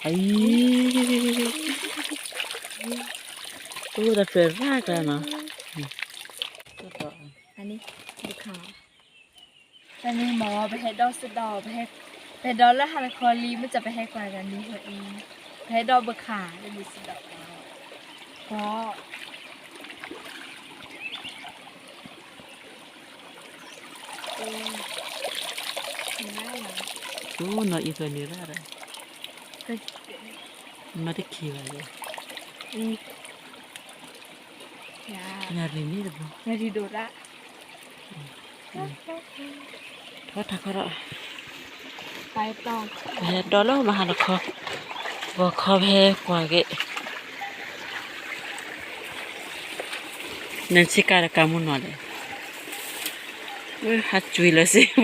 အံၤ, အိၣ်တၢ်ဖျၢၣ်ရၣ်ကျါနီၤ, အန့ၣ်, တၢ်န့ၣ်မ့ၢ် ပဟဲဒီးစ့ၢ်ဒီး, ပဟဲဒီးလၢဟါလီၤခီလံ, မ့ၢ်ကပဟဲကွၢ်တၢ်န့ၣ်အံၤ, ပဟဲဒီးဘၣ်ခးလၢန့ၣ်စ့ၢ်ဒီး, ပှၤ အိၣ်နီၤအံၤဖဲန့ၣ်ရၣ်ဒီး, မ့ၢ်တခံဘၣ်ယဲ, ညၣ်ရံၣ်န့ၣ်တဘိ, ညၣ်ရံၣ်ဒိၣ်ရၣ်, ထီထီခီဒီး, ပဟဲဒီးလၢမဟါလီၤခီ, ဂီၤခီပဟဲကွၢ်က့ၤ နဆ့ကၤတကးမူနီၤလဲၣ်, ဟးကွံာ်လၢစ့ဘ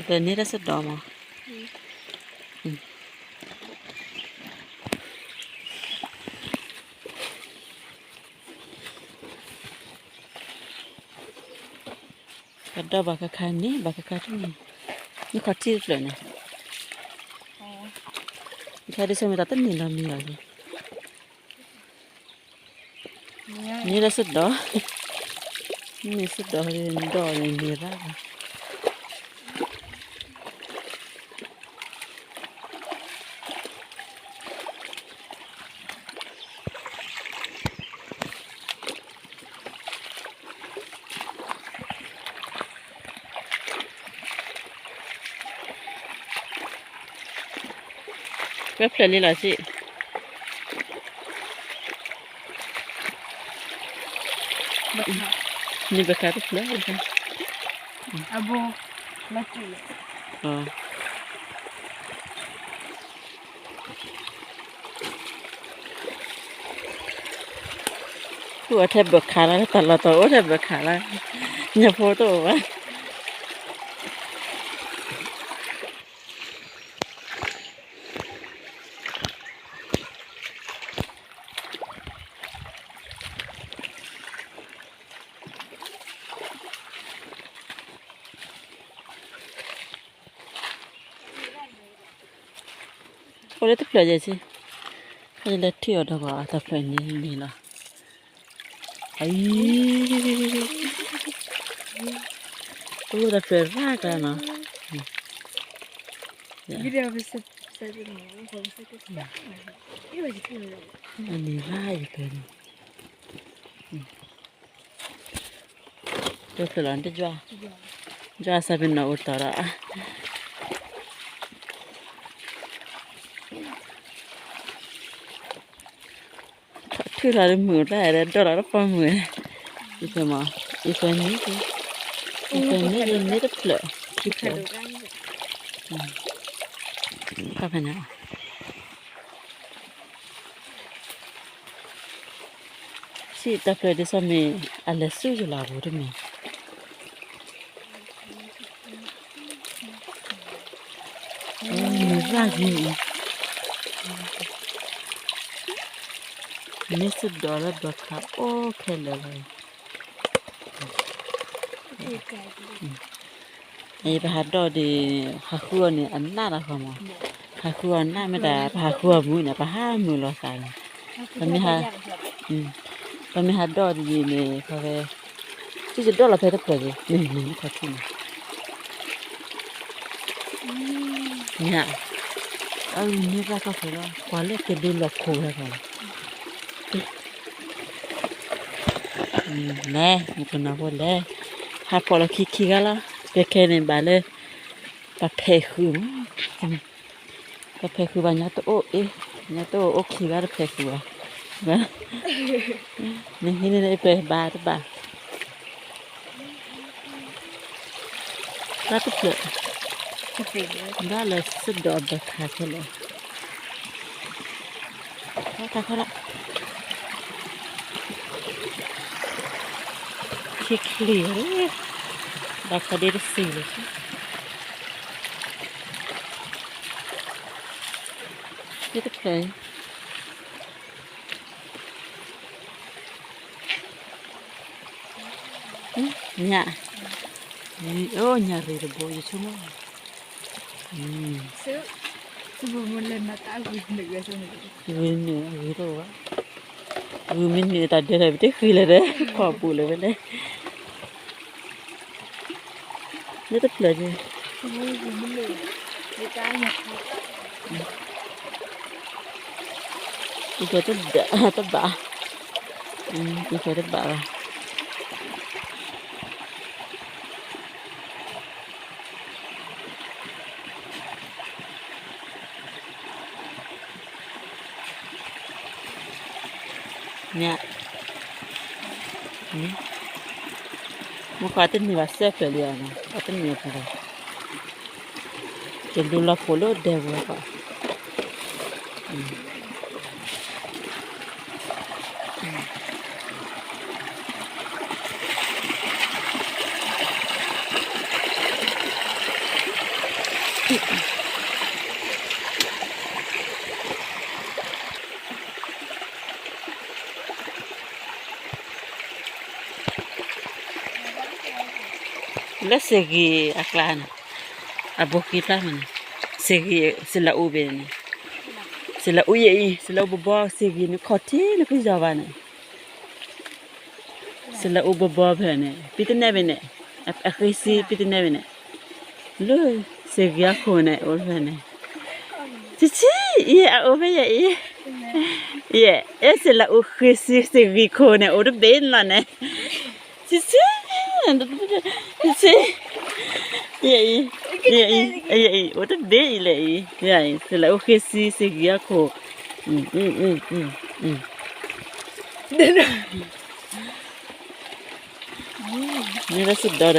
ိ, တန့ၢ်တၢ်စ့ၢ်ဒီးမး, ပဒီးဘၣ်ခါခါန့ၣ် ဘၣ်ခါခါတန့ၢ်, မ့ၢ်ခီထံၣ်တဖျၢၣ်န့ၣ်, ခါဒ်ဆၢမ့ၢ်တၢ်တန့ၢ်လီၤမံၤလီၤန့ၣ်, န့ၢ်လၢစ့ၢ်ဒီး, န့ၢ်စ့ၢ်ဒီးဒီးန့ၣ်ရၣ်လီၤ. ပဖျၢၣ်လံလီၤစ့ၢ်, န့ၣ်ဘၣ်ခါတဖျၢၣ်, အဘိ, အိၣ်ထဲဘၢၣ်ခးလီၤ, တၢ်လီၢ်တအိၣ်ထဲဘၢၣ်ခးလီၤ, ညၣ်ဖိတအိၣ်ဘၣ်. အိၣ်လၢတဖျၢၣ်ယဲၢ်ဆံ, ခါယလဲၤထံၣ်အီၤဒီးပှၤတဖျၢၣ်န့ၣ်န့ၣ်လီၤ. အံၤ, အိၣ်တၢ်ဖျၢၣ်ရၣ်ကျါနီၤ, အန့ၣ်ရၣ်ယဖဲန့ၣ်, တဖျၢၣ်လီၤ, ယွၤစးဖဲနီၤအိၣ်တီဒီး ထူၣ်ထီၣ်လၢမုာ်တၢ်ဒီး ဒိၣ်လီၤတပီၢ်မုာ်, ယဖဲမး, ယဖဲန့ၣ်, ယဖဲန့ၣ်န့ၣ်တဖျၢၣ်, ခံဖျၢၣ်, ခါဖဲန့ၣ် စံးတၢ်ဖျၢၣ်ဒ်သိးမ့ၢ် အလဲၤဆူယလီၤပူၤတမ့ၢ်, မ့ၢ်ရၣ်ဂ့ၤအံၤ, မ့ၢ်စ့ၢ်ဒီးလၢဘၢၣ်ခးအိၣ်ခဲလၢာ်လီၤ. အံၤပဟးဒီးဒ် ဟးဃုအီၤန့ၣ် အနၢ်လီၤဃီမး, ဟးဃုအီၤနၢ်မ့ၢ်ဒၣ် ပဟးဃုအီၤမုာ်န့ၣ် ပဟးမုာ်လီၤသးန့ၣ်, ပမ့ၢ်ဟး, ပမ့ၢ်ဟးဒီးဒ်န့ၣ် ခီဖဲ, စံးယဒီးလီၤဖဲတဖျၢၣ်ဂ့ၤ, မ့ၢ်မ့ၢ်ခီထံၣ်န့ၣ်, မ့ၢ်ဧါ, အမ့ၢ်ဘၣ်ကီၢ်ဖဲလီၤ ပှၤလၢကဒုးလီၤခိၣ်ဝဲဃီ လဲၤ, မ့ၢ်ကနီၤဖိလဲၤ, ဟးဖီၣ်လီၤခံခံဂၤလီၤ, ကဲခဲန့ၣ်ဘၣ်လၢ, ပဖဲးဃုာ်မး, ပဖဲးဃုာ်ဘၣ်ညါတအိၣ်အ့ၣ်, ညါတအိၣ်အိၣ်ခံဂၤတဖဲးဃုာ်ဘၣ်, နဟံးန့ၢ်အ့ၣ်ပဲဘၣ်တဘၣ် တၢ်တဖျၢၣ်, ဘၣ်လၢစ့ၢ်ဒီးဘၢၣ်ခးခဲလၢာ်, တၢ်ခီဒၣ်, ချ့ချ့, ဘၣ်ခီဒ့တစံးလၢၤ, တဖျၢၣ် ညၣ်, အိၣ်ညၣ်ရံၣ်တဘိ ယဆိကမိၣ်, ဂုာ်နုာ်အဂ့ၤတအိၣ်ဘၣ်, ဂုာ်မ့ၢ်နုာ်တၢ်ဒၢလၢပတဃံလၢၤဒီး ကွၢ်ပူၤလၢၤဝဲလဲၣ်, လၢတဖျၢၣ်န့ၣ် ပူၤဖျဲးတဘၣ်, ပူၤဖျဲးတဘၣ်ဘၣ်. မ့ၢ်, မ့ၢ်ခွါတန့ၢ်ဘၣ်စဲဖျၢၣ်လံဧါ, ခွါတန့ၢ်ဖျၢၣ်လံ, ကလူလီၤဖိးလၢဒဲပူၤလီၤ. လၢစ့ၢ်ဂံၢ်အကျါန့ၣ်, အဘိကံဖျါမးန့ၣ်, စ့ၢ်ဂံၢ် စ့ၢ်လးအူဘ့ၣ်န့ၣ်, စ့ၢ်လးအူယဲအံၤ စ့ၢ်လးအူဘီဘီ စ့ၢ်ဂံၢ်န့ၣ်ခီၣ်ထံးနကယီၤဘၣ်န့ၣ်, စ့ၢ်လးအူဘီဘီဖဲန့ၣ် ပံတနဲဘ့ၣ်န့ၣ်, အဃ့စံပံတနဲဘ့ၣ်န့ၣ်, လၢစ့ၢ်ဂံၢ်အခိၣ်န့ၣ် အိၣ်ဖဲန့ၣ်, ဆံဆံ, အံၤအအိၣ်ဖဲယဲအံၤ, ယဲ, အဲ စ့ၢ်လးအူဃ့စံစ့ၢ်ဂံၢ်ခိၣ်န့ၣ် အိၣ်တဘ့ၣ်လီၤန့ၣ် ဆံဆံ, ဆံဆံ, ယဲအံၤ, ယဲအံၤ, ယဲအံၤ အိၣ်တဘ့ၣ်အံၤလဲၣ်အံၤ, ယဲအံၤ စ့ၢ်လးအူဃ့စံစ့ၢ်ဂံၢ်အခိၣ်, မ့ၢ်လၢစ့ၢ်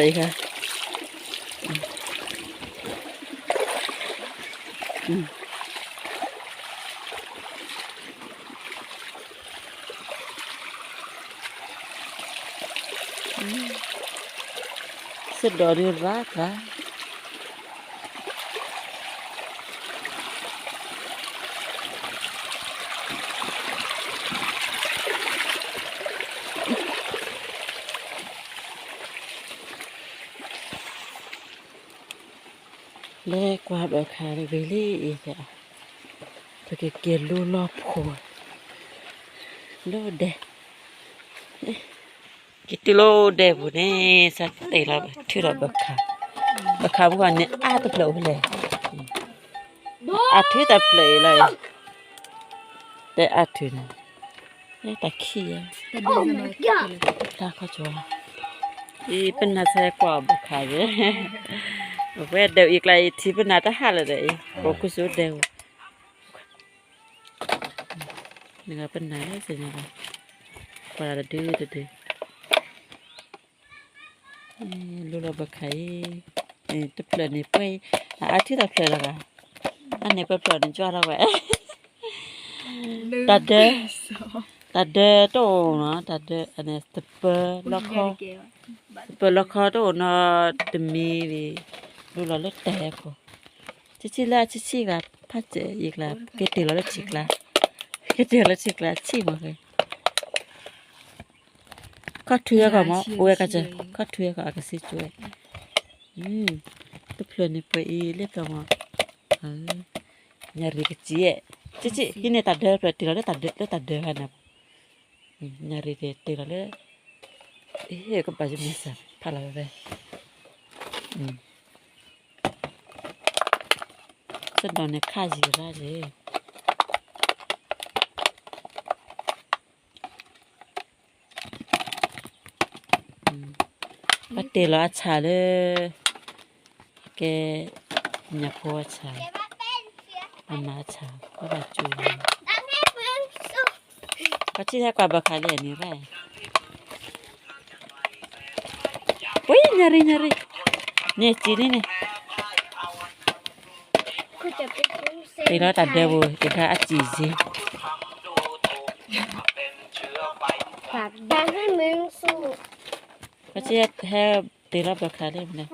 ဒီးဒီးအံၤခါ စ့ၢ်ဒီးဒုးရၣ်ကျါ လဲၤကွၢ်ဘၣ်ခါတဂ့ၤလံအံၤ, ပကက့ၤလူလီၤဖိး လၢဒဲ, က့ၤတုၤလၢဒဲပူၤန့ၣ် စးတ့ၢ်လီၤထုးဒီးဘၣ်ခါ, ဘၣ်ခါပူၤန့ၣ် အါတဖျၢၣ်အိၣ်ဖဲလဲၣ်, အါထုးတဖျၢၣ်အံၤလီၤ, တဲအါထုးန့ၣ်, တၢ်ခံးဧါ, တၢ်ခီကၠီ, အံၤပနၢ်ဆါကွၢ်ဘၣ်ခါယဲ, အဝဲဒဲအံၤကျါအံၤ ထံပနၢ်တဟးလၢၤဒီးအံၤ ပခိၣ်စူဒဲ, နဂၤပနၢ်လၢစ့ၢ်န့ၣ်, ကွၢ်တဒုတဒု လူလီၤဘၣ်ခါအံၤ, တဖျၢၣ်န့ၣ်ပှဲၤ, အါထုးတဖျၢၣ်လီၤဂၤ, အါန့ၣ်ပှဲၤဖျၢၣ်န့ၣ် ကၠီထီၣ်ဝဲ, တၢ်ဒၢ, တၢ်ဒၢတအိၣ်နီၤ, တၢ်ဒၢန့ၣ် သပၢၤလီခီ, သပၢၤလီခီတအိၣ်နီၤ, တမံၤ, လူလီၤလၢတၢ်ဟဲခိၣ်, ဆံးဆံးလၢအဆံးဆံးဂၤ, ဖးစဲးယံာ်ကျါ, က့ၤတ့ၢ်လီၤလၢထံကျါ, က့ၤတ့ၢ်လီၤလၢထံကျါ ဆံးမးဃဲ ခီၣ်ထူဝဲကီၢ်မး, အိၣ်ဝဲကစၢ်, ခီၣ်ထူဝဲကီၢ်အကစ့ကၠိဝဲ, တဖျၢၣ်န့ၣ်ပှဲၤအံၤလၢသီမး, ညၣ်ရံၣ်ကစံး, ဆံးဆံး ဟံးန့ၢ်တၢ်ဒၢဖျၢၣ် တ့ၢ်လီၤလၢတၢ်ဒၢဖဲန့ၣ်, ညၣ်ရံၣ်တ့ၢ်လီၤလၢ, ဟ့ၣ်ကဘၣ်ယမ့ၢ်စၢ်ဖးလီၤဝဲဖဲ စ့ၢ်ဒီးန့ၣ်ခါယံာ်ရၣ်ယဲ, ပတ့ၢ်လီၤအဆၣ်လၢ, ကဲ, ညၣ်ဖိအဆၣ်, အမၤအဆၣ်, ပဘၣ်ကၠိ, ပထံၣ်ဟဲကွၢ်ဘၣ်ခါလံန့ၣ်ရၣ် ဝံၤ ညၣ်ရံၣ် ညၣ်ရံၣ်, န့ၣ်စံးန့ၣ်န့ၣ်, တ့ၢ်လီၤတၢ်ဒၢပူၤ တ့ၢ်လီၤအစံးစ့, ပထံၣ်ဟဲတ့ၢ်လီၤဘၣ်ခါလံန့ၣ်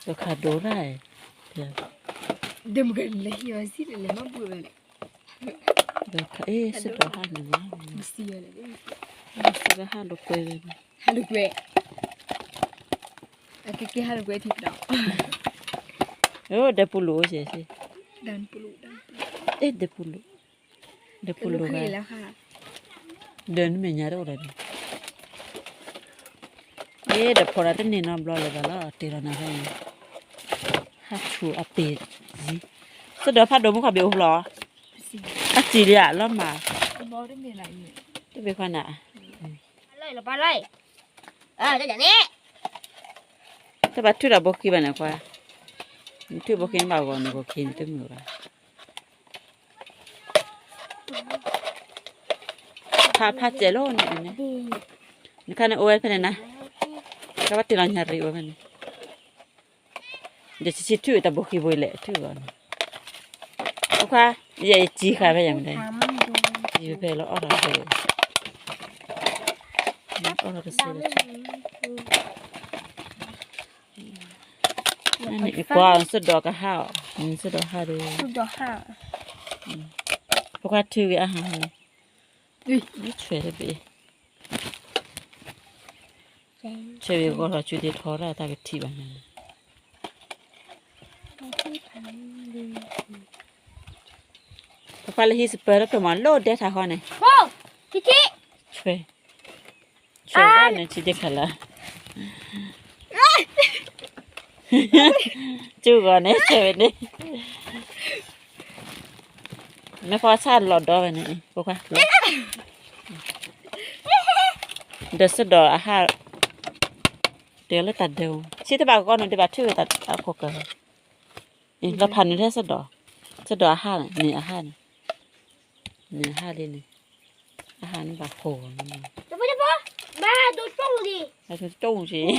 ဘၣ်ခါဒိၣ်ရၣ်, ဒ်မ့ၢ်ကလဲၤဟံးအီၤစံၣ်လဲၤမၤဘူၣ်ဝဲလဲၣ်, အ့ စ့ၢ်ဒီးဟးန့ၣ်, စ့ၢ်ဒီးဟးလိာ်ကွဲဝဲ, ဟးလိာ်ကွဲ, အကကဲဟးလိာ်ကွဲထံကဒီး, အိၣ်ဒီးပူၤလိာ်စ့ၢ်, အ့ ဒီးပူၤလိာ်, ဒီးပူၤလိာ်ဂၤ, ဒီးနမဲာ်ညါတအိၣ်ဒီးန့ၣ်, အ့ ဒီးဖိဒၣ်တန့ၢ်နီတဘျီလၢၤဘၣ်လီၤ တ့ၢ်လီၤနၤဖဲန့ၣ်, ဟးဆူၣ်အပ့ၤ, စ့ၢ်ဒီးဖးဒိၣ်မူခီဘ့ၣ်အိၣ်ဖျီၣ်, အစံၣ်လံဧါ လီၤမၢ်, တဘ့ၣ်ခွါနၤ, တဘၣ်ထုးဒီးဘိခံဘၣ်န့ၣ်ခွါ, နထုးဘိခံနဘၣ်ဂီၤန့ၣ် ဂီၤခံန့ၣ်တမုာ်ဘၣ်, ဖးဖးစဲးလိာ်န့ၣ်, နခါန့ၣ်အိၣ်ဝဲဖဲန့ၣ်နၤ, ကဘၣ်တ့ၢ်လီၤညါရံၣ်အိၣ်ဖဲန့ၣ်, ဒီးဆံးဆံးထုးတၢ်ဘိခံဘိလဲၣ် ထုးဂီၤန့ၣ်, အိၣ်ခွါ, ယဲယစံးဃာ်ဖဲယမ့ၢ်, ယဖဲလီၤအီၣ်ထီၣ်ဖဲ, အီၣ်ထီၣ်ကစဲးလီၤ, ကွၢ်စ့ၢ်ဒီးကဟးအီၤ, စ့ၢ်ဒီးဟးဒီး, ဖိခွါထုးဝံၤအဟးန့ၣ်, ဆွဲးတဘ့ၣ်, ဆွဲးဝံၤဂီၤထီၣ်ဆူဒ့ထီတၢ်တၢ်ကထံၣ်ဘၣ်န့ၣ်, ပကွၢ်လၢဟံၣ်စပၢၤလၢပမၤလိၣ်ဒဲထါဃီန့ၣ်, ဆွဲး, ဆွဲးဝဲန့ၣ်ထံဒ့ခါလၢ ကၠူဂီၤန့ၣ် ဆဲးဝဲန့ၣ်, မ့ၢ်ဖီဆၣ်လီၤဒီဝဲန့ၣ်, ဒီးစ့ၢ်ဒီးအဟး, တဲလၢတၢ်ဒဲး, ဆံးတဘၣ်ဂီၤန့ၣ် ဒဲးဘၣ်ထုးဝဲတၢ်အခိၣ်ကၢၤ, လီၤဖးနုာ်ထဲစ့ၢ်ဒီး, စ့ၢ်ဒီးအဟးန့ၣ် အဟးန့ၣ်, န့ၣ်အဟးလံန့ၣ်, အဟးန့ၣ်ဘၣ်ဃိဂီၤန့ၣ်, ကၠူၣ်,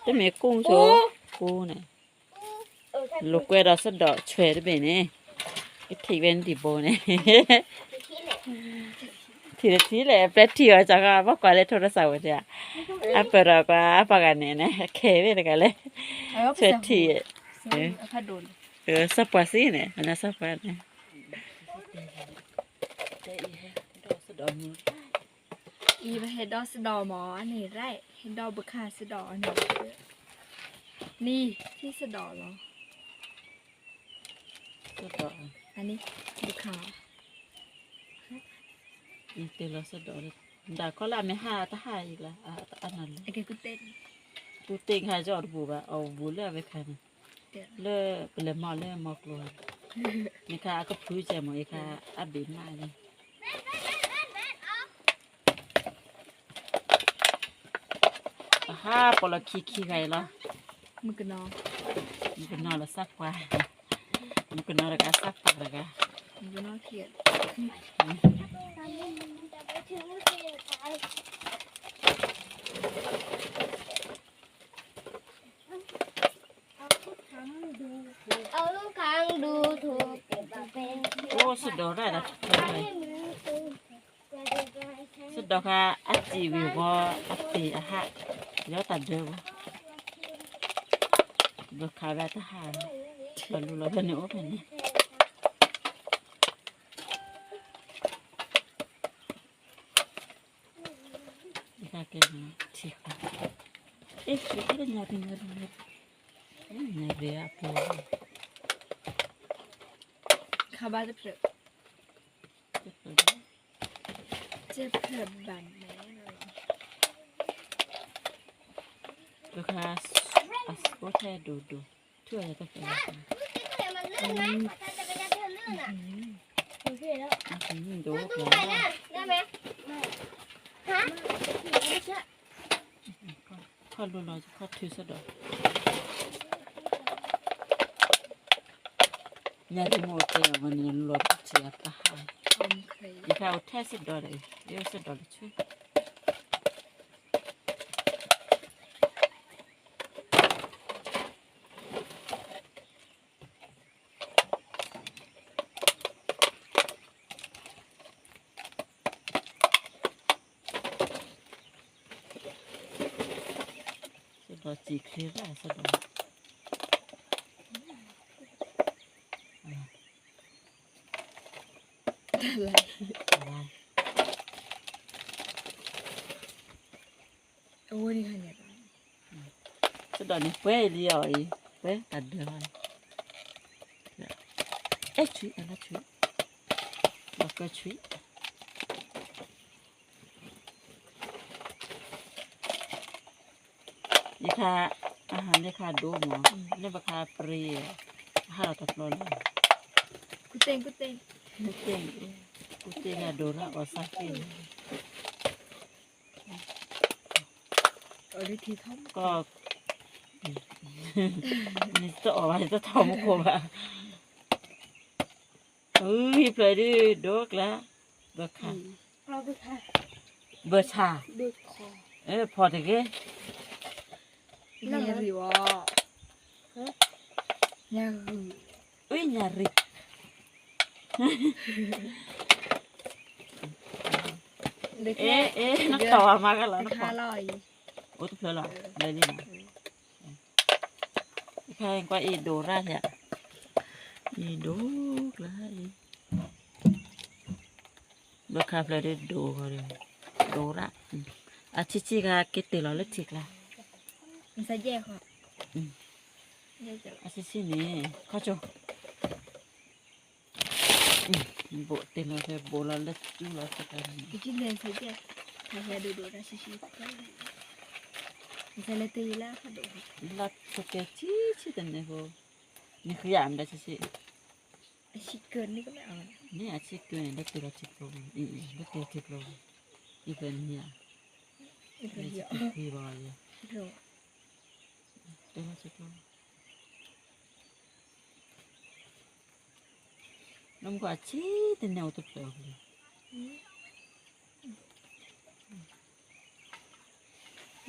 တမ့ၢ်ကၠူၣ်ဆိ, ကၠူၣ်န့ၣ်, လိာ်ကွဲဒီးစ့ၢ်ဒီးဆွဲးတဘ့ၣ်န့ၣ်, ကထံၣ်ဝဲန့ၣ်ဒံးဘိန့ၣ်, ထံၣ်တထံၣ်လဲၣ် ပျဲထံၣ်အီၤစ့ၢ်ကီး ဘၣ်ကွၢ်လၢထိရစၢ်ဝဲဒၣ်, အပၢၢ်ဒီးကွၢ်အပှၤဂၤန့ၣ်န့ၣ် အခဲဝဲတဂၤလဲၣ်, ဆွဲးထံၣ်, စီၤပှၤစံၣ်န့ၣ် မနၤစီၤပှၤန့ၣ် အံၤပဟဲဒီးစ့ၢ်ဒီးမးန့ၣ် ရၢ် ဟဲဒီးဘၣ်ခါစ့ၢ်ဒီးန့ၣ်, နံၣ်ထံၣ်စ့ၢ်ဒီးလီၤ, အန့ၣ်, ဘၣ်ခါ, တဲလီၤစ့ၢ်ဒီး, ဒၣ်ခီလၢအမ့ၢ်ဟးတဟးအံၤလၢ, အနၢ်လၢ, ကူတ့ၢ်ခါကၠီအီၤတပူၤဘၣ် အီၣ်ဘူးလၢအဝဲခါန့ၣ်, လၢပလဲၤမီၢ်လၢမီၢ်ကျိၤ, မ့ၢ်ခါအကဖုကဲမး အံၤခါအဘ့ၣ်မးလံ ပဟးပီၣ်လီၤခံခံဂၤအံၤလီၤ, မုၣ်ကနီၤ, မုၣ်ကနီၤလၢစၢ်ပှၤ, မုၣ်ကနီၤတဂၤစၢ်ပှၤတဂၤ, မုၣ်ကနီၤခံဂၤ, အိၣ်စ့ၢ်ဒီး စ့ၢ်ဒီးခါအစံၣ်ဝံၤဝီ အပ့ၤအဟး, ယီတၢ်ဒၢဝဲ, ဘၣ်ခါဝဲတဟး, ပလူလီၤဖဲန့ၣ်အိၣ်ဖဲန့ၣ် ယကဲထံၣ်, အ့ၣ် ယကဲညါပ့ၤညါပ့ၤညါ, ညါပ့ၤအပူၤ, ခါဘၣ်တဖျၢၣ်, တဖျၢၣ်ဘၣ်န့ၣ်, တခါ, အအိၣ်ထဲဒိၣ်ဒိၣ်, ထုးအီၤတဖျၢၣ်, ဒိၣ်, ခီၣ်လူလီၤခီၣ်ထုးစ့ၢ်ဒီး, ညါတမ့ၢ်တဲအီၤမ့ၢ်န့ၣ် လူလီၤပထံၣ်အပဟး, ယခါအိၣ်ထဲစ့ၢ်ဒီးဒီး, ယအိၣ်စ့ၢ်ဒီးတဆူ စ့ၢ်ဒီးစံၣ်ချ့ဘၣ်စ့ၢ်ဒီး, အဝဲန့ၣ်ခါန့ၣ် စ့ၢ်ဒီးန့ၣ် ပှဲၤလံအီၤအံၤ ပှဲၤတၢ်ဒၢးလီၤန့ၣ် အဲၣ်ဆွံ အလီၤဆွံ လီၤကၢဆွံ ယခါ အဟးန့ၣ်ခါဒိၣ်မး န့ၣ်ပခါပရ့ အဟးလီၤတဖျိလၢ ကူသ့ၣ် ကူသ့ၣ်ဂၤဒိၣ်ရၣ်အီၤစၢ်က့ၢ်န့ၣ် ကီၢ် နတအီၣ်ဘၣ် နတထီၣ်မူခိၣ်ဘၣ် အု ဟံၣ်ဖျၢၣ်ဒုးဒိၣ်ကျါ ဘၢခါ ဘၢဆါ ဖီၣ်တဂ့ၤ ညၣ်ရံၣ်ဝဲ ညၣ်ရံၣ် အု ညၣ်ရံၣ် အဲ အဲ နကီၢ်ဝဲမၤကလီၤ နကီၢ် အိၣ်တဖျၢၣ်လီၤ လဲၤလံနီၤ ယခါအံၤကွၢ်အံၤဒိၣ်ရၣ်ယၤ အံၤဒိၣ်ကျါအံၤ ဘၢခါဖျၢၣ်ဒုးဒိၣ်ဂီၤဒီး ဒိၣ်ရၣ် အဆံးဆံးဂၤက့ၤတ့ၢ်လီၤလၢထံကျါ အဆံးဆံးန့ၣ် ခီကၠိ ဘိးတ့ၢ်လီၤဖဲဘိးလီၤလၢကၠူလီၤစ့ၢ်ကီးန့ၣ် လၢတကဲဆံးဆံးတန့ၣ်ဖိ နဃုယၤမတၤဆံးဆံး န့ၣ်အဆံးကၢန့ၣ် လၢတ့ၢ်လီၤထံကျိ လၢတ့ၢ်လီၤထံကျိ အံၤဖဲန့ၣ်ဧါ တ့ၢ်လီၤထံကျိ တ့ၢ်လီၤထံကျိ နမ့ၢ်ကွၢ်ဆံးတန့ၣ်အိၣ်တဖျၢၣ်အီၤလံ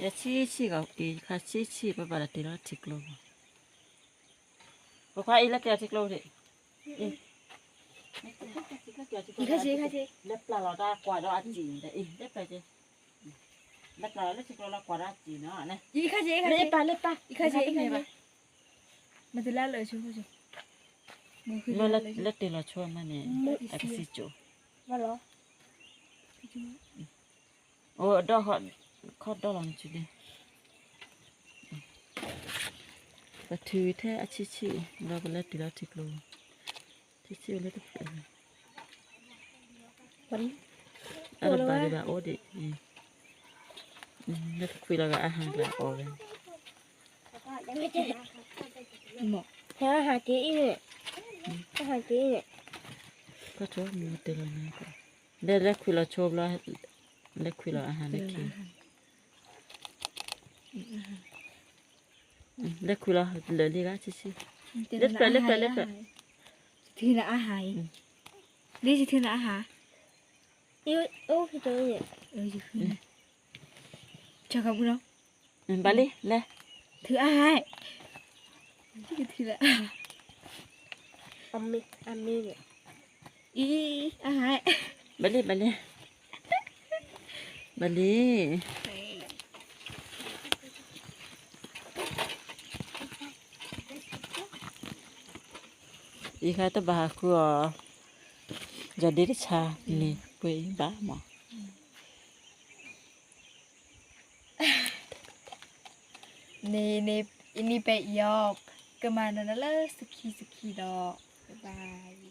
ယဆံးဆံးဂီၤ အံၤခါဆံးဆံး ပဘၣ်တၢ်တ့ၢ်လီၤထံကျိဘၣ် ပခွါအံၤလၢတ့ၢ်လီၤထံကျိဒံး အံၤ လၢပျၢ်လီၤတၢ်ကွၢ်ဒီးအစံၣ်န့ၣ် အံၤ လၢပျၢ်က့ၤ လၢပျၢ်လီၤလၢထံကျိလီၤကွၢ်ဒီးအစံၣ်န့ၣ် လၢပျၢ်လၢပျၢ် မ့ၢ်တလၢလၢဆိ လၢတ့ၢ်လီၤဆိမးန့ၣ် အကစံၣ်ကၠိၣ် အိၣ်ဒီး ခီဒီးလီၤနစုဒ့ ပထုးထဲအဆံးဆံး ဒီးပလဲၤတ့ၢ်လီၤထံကျိ ဆံးဆံးလၢတဖျၢၣ် အတဘၣ်ဒံးဘၣ်အိၣ်ဒံး လၢတခွံလီၤဂၤအဟးကျါအီၣ်ဝဲ ဟဲဟးက့ၤအံၤန့ၣ် ဟဲဟးက့ၤအံၤန့ၣ် ခီဆိမ့ၢ်တ့ၢ်လီၤန့ၣ် လဲၤလဲၤခွံလီၤဆိဘျီ လဲၤခွံလီၤအဟးလၢခံ လဲၤခွံလီၤလၢာ်လံဂၤ ဆံးဆံး လၢပျၢ်လၢပျၢ်လၢပျၢ် ထုးနၤအဟးအံၤ လံ ယထုးနၤအဟး အိၣ်ဖဲတၢ်န့ၣ် ဘၣ်လံ လဲၤ ထုးအဟး ယကထုးလၢအဟး အမ့ၢ် အမ့ၢ်န့ၣ် အံၤ အဟး ဘၣ်လံ ဘၣ်လံ ဘၣ်လံ အံၤခါတဘၣ်ဟးဃုအီၤ ယီၤဒ့တဆါန့ၣ် ပှ့ၤအံၤဘၣ်မး န့ၣ် အံၤန့ၣ်ပအံၤအီၤ ကမၤနၢၤနၤလၢစခံစခံဒီး bye bye